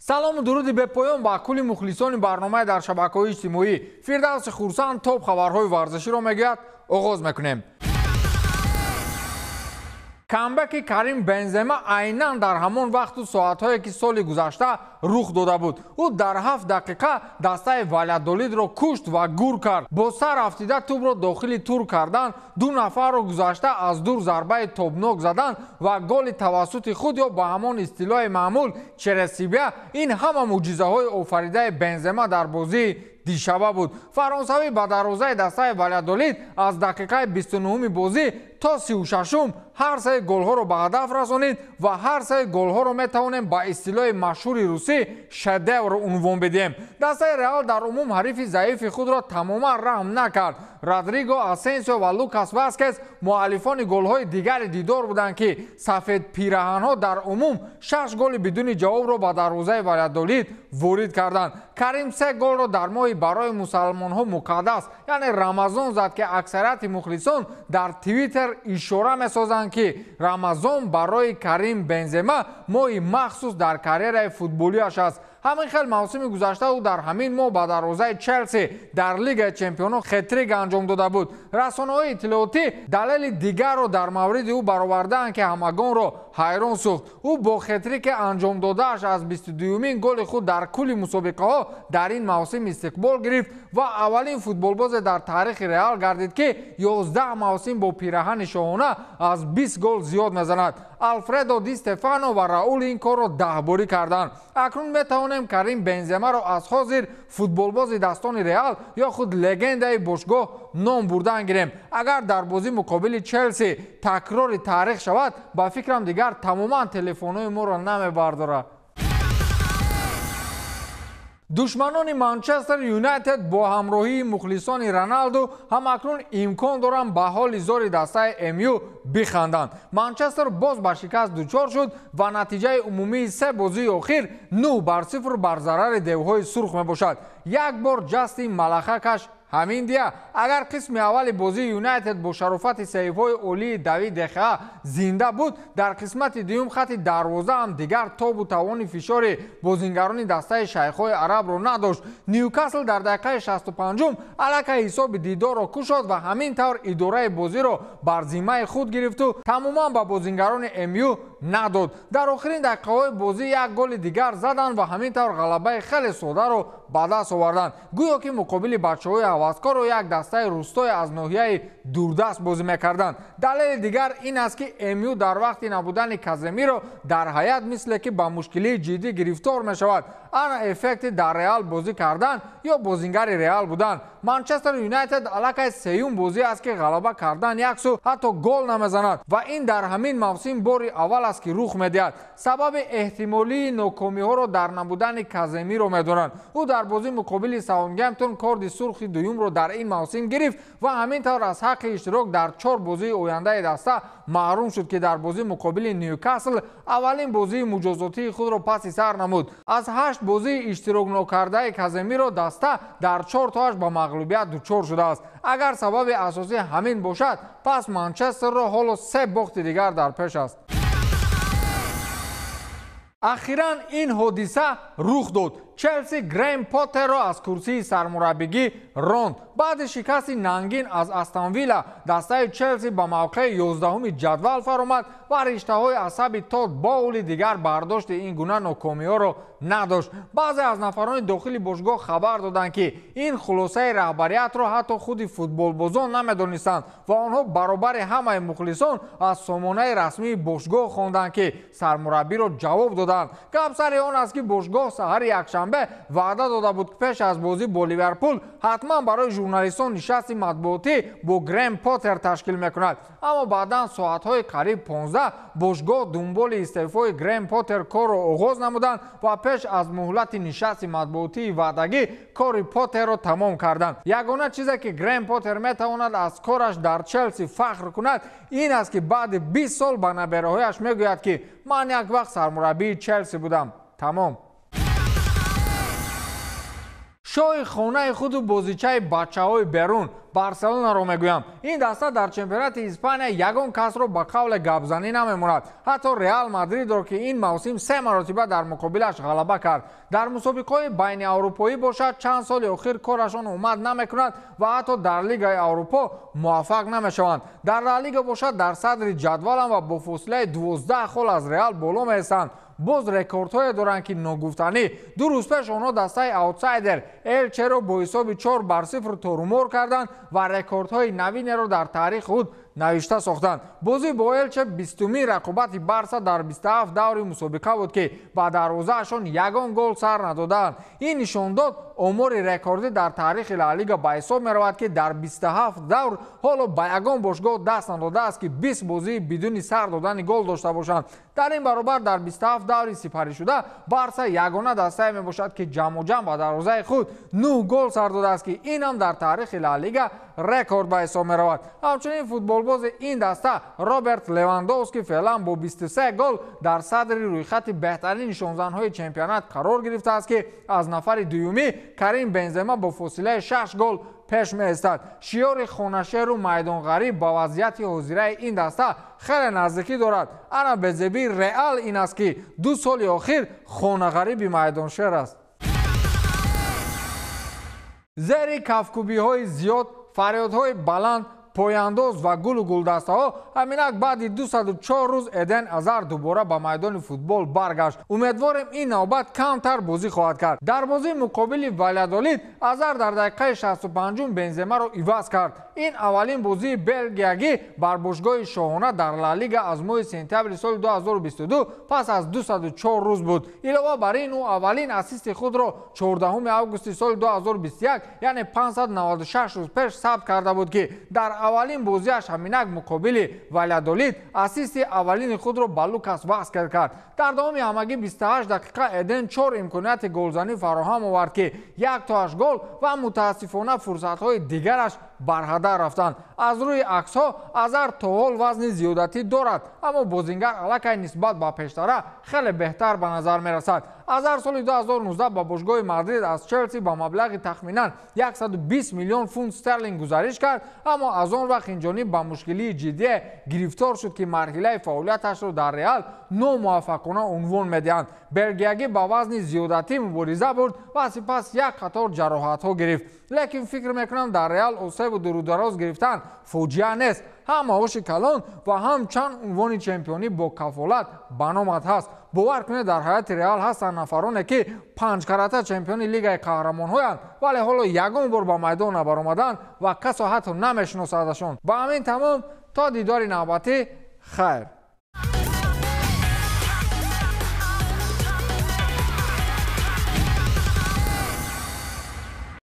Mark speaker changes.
Speaker 1: Салому дуруди бепоён ба кулли мухлисони барномаи дар шабакаҳои иҷтимоӣ. Фирдавси Хурсанд топ хабарҳои варзиширо мегӯяд. Оғоз мекунем. Камбеки Карим Бензема айнан дар ҳамон вақту соатҳое ки соли гузашта рух дода буд. Ӯ дар 7 дақиқа дастаи Валядолидро кушт ва гур кард. Бо сар афтида тӯбро дохили тур кардан, ду нафарро гузашта аз дур зарбаи тобнок задан ва голи тавассути худ ё ба ҳамон истилоҳи маъмул через себя, ин ҳама мӯъҷизаҳои офаридаи Бензема дар бозии дишаба буд. Фаронсавӣ ба дарвозаи дастаи Валядолид аз дақиқаи 29-уми бозӣ то 36-ум ҳар сеи голҳоро ба ҳадаф расонид ва ҳар сеи голҳоро метавонем ба истилоҳи машҳури русӣ шедевр унвон бидиҳем. Дастаи Реал дар умум ҳарифи заифи худро тамоман раҳм накард. Родриго Асенсио ва Лукас Васкес муаллифони голҳои дигари дидор буданд, ки сафедпираҳанҳо дар умум 6 голи бидуни ҷавобро ба дарвозаи Валядолид ворид карданд. Карим се голро дар моҳи барои мусалмонҳо муқаддас, яъне Рамазон зад, ки аксарияти мухлисон дар Твиттер ишора месозанд, ки Рамазон барои Карим Бензема моҳи махсус дар карьераи футболиаш аст. Ҳамин хел мавсими гузашта ӯ дар ҳамин моҳ ба дарвозаи Челси дар Лигаи чемпионон хетрик анҷом дода буд. Расонаҳои иттилоотӣ далели дигарро дар мавриди ӯ баровардаанд, ки ҳамагонро ҳайрон сӯхт. Ӯ бо хетрике анҷом додааш аз 22-юмин голи худ дар кулли мусобиқаҳо дар ин мавсим истиқбол гирифт ва аввалин футболбозе дар таърихи Реал гардид, ки 11 мавсим бо пираҳани шоҳона аз 20 гол зиёд мезанад. Алфредо Ди Стефано ва Раул ин корро даҳборӣ карданд. Акнун метавонем Карим Бенземаро аз ҳозир футболбози дастони Реал ё худ легендаи бошгоҳ ном бурдан гирем. Агар дар бозӣ муқобили Челси такрори таърих шавад, ба фикрам дигар тамоман телефонҳои моро намебардорад. Душманони Манчестер Юнайтед бо ҳамроҳии мухлисони Роналду ҳамакнун имкон доранд ба ҳоли зори дастаи МЮ биханданд. Манчестер боз ба шикаст дучор шуд ва натиҷаи умумии се бозии охир 9-0 бар зарари девҳои сурх мебошад. Як бор Ҷастин малахакаш ҳамин дия. Агар қисми аввали бозии Юнайтед бо шарофати саҳифҳои олии Давид Дехеа зинда буд, дар қисмати дуюм хати дарвоза ҳам дигар тобу тавони фишори бозингарони дастаи шайхҳои арабро надошт. Ньюкасл дар дақиқаи 65-ум аллакай ҳисоби дидорро кушод ва ҳамин тавр идораи бозиро бар зиммаи худ гирифту тамоман ба бозингарони МЮ надод. Дар охирин дақиқаҳои бозӣ як голи дигар заданд ва ҳамин тавр ғалабаи хеле содаро ба даст оварданд. Гӯё ки муқобили бачаҳои ҳаваскорро як дастаи рӯстое аз ноҳияи дурдаст бозӣ мекарданд. Далели дигар ин аст, ки МЮ дар вақти набудани Каземиро дар ҳаят мисле ки ба мушкилии ҷиддӣ гирифтор мешавад. Ана эффекти дар Реал бозӣ кардан ё бозингари Реал будан. Манчестер Юнайтед аллакай сеюм бозӣ аст, ки ғалаба кардан як су ҳатто гол намезанад ва ин дар ҳамин мавсим бори аввал аст, ки рух медиҳад. Сабаби эҳтимолии нокомиҳоро дар набудани Каземиро медонанд. Ӯ дар бозӣ муқобили Саутгемптон корди сурхи дуюмро дар ин мавсим гирифт ва ҳамин тавр аз ҳаққи иштирок дар 4 бозии ояндаи даста маҳрум шуд, ки дар бозӣ муқобили Ньюкасл аввалин бозии муҷозотии худро паси сар намуд. Аз 8 бозии иштирокнокардаи Каземиро даста дар 4 тоаш ба мағлубият дучор шудааст. Агар сабаби асосӣ ҳамин бошад, пас Манчестерро ҳоло 3 бохти дигар дар пеш аст. Ахиран ин ҳодиса рух дод. Челси Грэм Поттерро аз курсии сармураббигӣ ронд. Баъди шикасти нангин аз Астон Вилла, дастаи Челси ба мавқеи 11-уми ҷадвал фаромад ва риштаҳои асаби Тод Боули дигар бардошти ин гуна нокомиҳоро надошт. Баъзе аз нафарони дохили бошгоҳ хабар доданд, ки ин хулосаи раҳбариятро ҳатто худи футболбозон намедонистанд ва онҳо баробари ҳамаи мухлисон аз сомонаи расмии бошгоҳ хонданд, ки сармураббиро ҷавоб доданд. Гап сари он аст, ки бошгоҳ саҳари якшанбе ваъда дода буд, ки пеш аз бозӣ бо Ливерпул ҳатман барои журналистон нишасти матбуотӣ бо Грэм Поттер ташкил мекунад. Аммо баъдан соатҳои қариб 15 бошгоҳ дунболи истеъфои Грэм Поттер корро оғоз намуданд ва пеш аз муҳлати нишасти матбуотии ваъдагӣ кори Поттерро тамом карданд. Ягона чизе ки Грэм Поттер метавонад аз кораш дар Челси фахр кунад ин аст, ки баъди 20 сол ба набераҳояш мегӯяд, ки ман як вақт сармураббии Челси будам. Тамом. Шоҳи хонаи худу бозичаи бачаҳои берун Барселонаро мегӯям. Ин даста дар чемпионати Испания ягон касро ба қавле гапзанӣ намемонад. Ҳатто Реал Мадридро, ки ин мавсим 3 маротиба дар муқобилаш ғалаба кард. Дар мусобиқаҳои байниаврупоӣ бошад, чанд соли охир корашон омад намекунад ва ҳатто дар Лигаи Аврупо муваффақ намешаванд. Дар Ла Лига бошад, дар садри ҷадваланд ва бо фосилаи 12 хол аз Реал боло меистанд. Боз рекордҳое доранд, ки ногуфтанӣ. 2 рӯз пеш онҳо дастаи аутсайдер Элчеро бо ҳисоби 4-0 торумор карданд ва рекордҳои навинеро дар таърихи худ навишта сохтанд. Бозӣ бо Элче 20-умин рақобати Барса дар 27 даври мусобиқа буд, ки ба дарвозаашон ягон гол сар надоданд. Ин нишондод омори рекордӣ дар таърихи Ла Лига ба ҳисоб меравад, ки дар 27 давр ҳоло ба ягон бошгоҳ даст надодааст, ки 20 бозии бидуни сар додани гол дошта бошанд. Дар ин баробар дар 27 даври сипаришуда Барса ягона дастае мебошад, ки ҷамъуҷамъ ба дарвозаи худ 9 гол сар додааст, ки ин ҳам дар таърихи Ла Лига рекорд ба ҳисоб меравад. Ҳамчунин футболбози ин даста Роберт Левандовски феълан бо 23 гол дар садри рӯйхати беҳтарин нишонзанҳои чемпионат қарор гирифтааст, ки аз нафари дуюмӣ Карим Бензема бо фосилаи 6 гол пеш меистад. Шиёри хонашеру майдонғариб ба вазъияти ҳозираи ин даста хеле наздикӣ дорад. Ана безебии Реал ин аст, ки 2 соли охир хонағариби майдоншер аст. Зери кафкӯбиҳои зиёд, фарёдҳои баланд, пояндоз ва гулу гулдастаҳо ҳаминак баъди 204 рӯз Эден Азар дубора ба майдони футбол баргашт. Умедворем, ин навбат камтар бозӣ хоҳад кард. Дар бозии муқобили Валядолид Азар дар дақиқаи 65 Бенземаро иваз кард. Ин аввалин бозии белгиягӣ бар бошгоҳи шоҳона дар Ла Лига аз моҳи сентябри соли 2022 пас аз 204 рӯз буд. Илова бар ин, ӯ аввалин ассисти худро 14 августи соли 2021, яъне 596 рӯз пеш сабт карда буд, ки дар аввалин бозиаш ҳаминак муқобили Валядолид ассисти аввалини худро ба Лукас Васкер кард. Дар давоми ҳамагӣ 28 дақиқа Эден 4 имконияти голзанӣ фароҳам овард, ки як тоаш гол ва мутаассифона фурсатҳои дигараш барҳадар рафтанд. Аз рӯи аксҳо Азар то ҳол вазни зиёдатӣ дорад, аммо бозингар аллакай нисбат ба пештара хеле беҳтар ба назар мерасад. Азар соли 2019 ба бошгоҳи Мадрид аз Челси ба маблағи тахминан 120 миллион фунт стерлинг гузариш кард, аммо аз он вақт инҷониб ба мушкилии ҷиддие гирифтор шуд, ки марҳилаи фаъолияташро дар Реал номуваффақона унвон медиҳанд. Белгиягӣ ба вазни зиёдатӣ мубориза бурд ва сипас як қатор ҷароҳатҳо гирифт. Лекин фикр мекунам, дар Реал осебу дурудароз гирифтан фоҷиа нест. Ҳам маоши калон ва ҳам чанд унвони чемпионӣ бо кафолат ба номат ҳаст. Бовар кунед, дар ҳайати Реал ҳастанд нафароне, ки 5 карата чемпиони Лигаи қаҳрамонҳоянд, вале ҳоло ягон бор ба майдон набаромаданд ва касо ҳатто намешиносадашон. Ба ҳамин тамом, то дидори навбатӣ, хайр.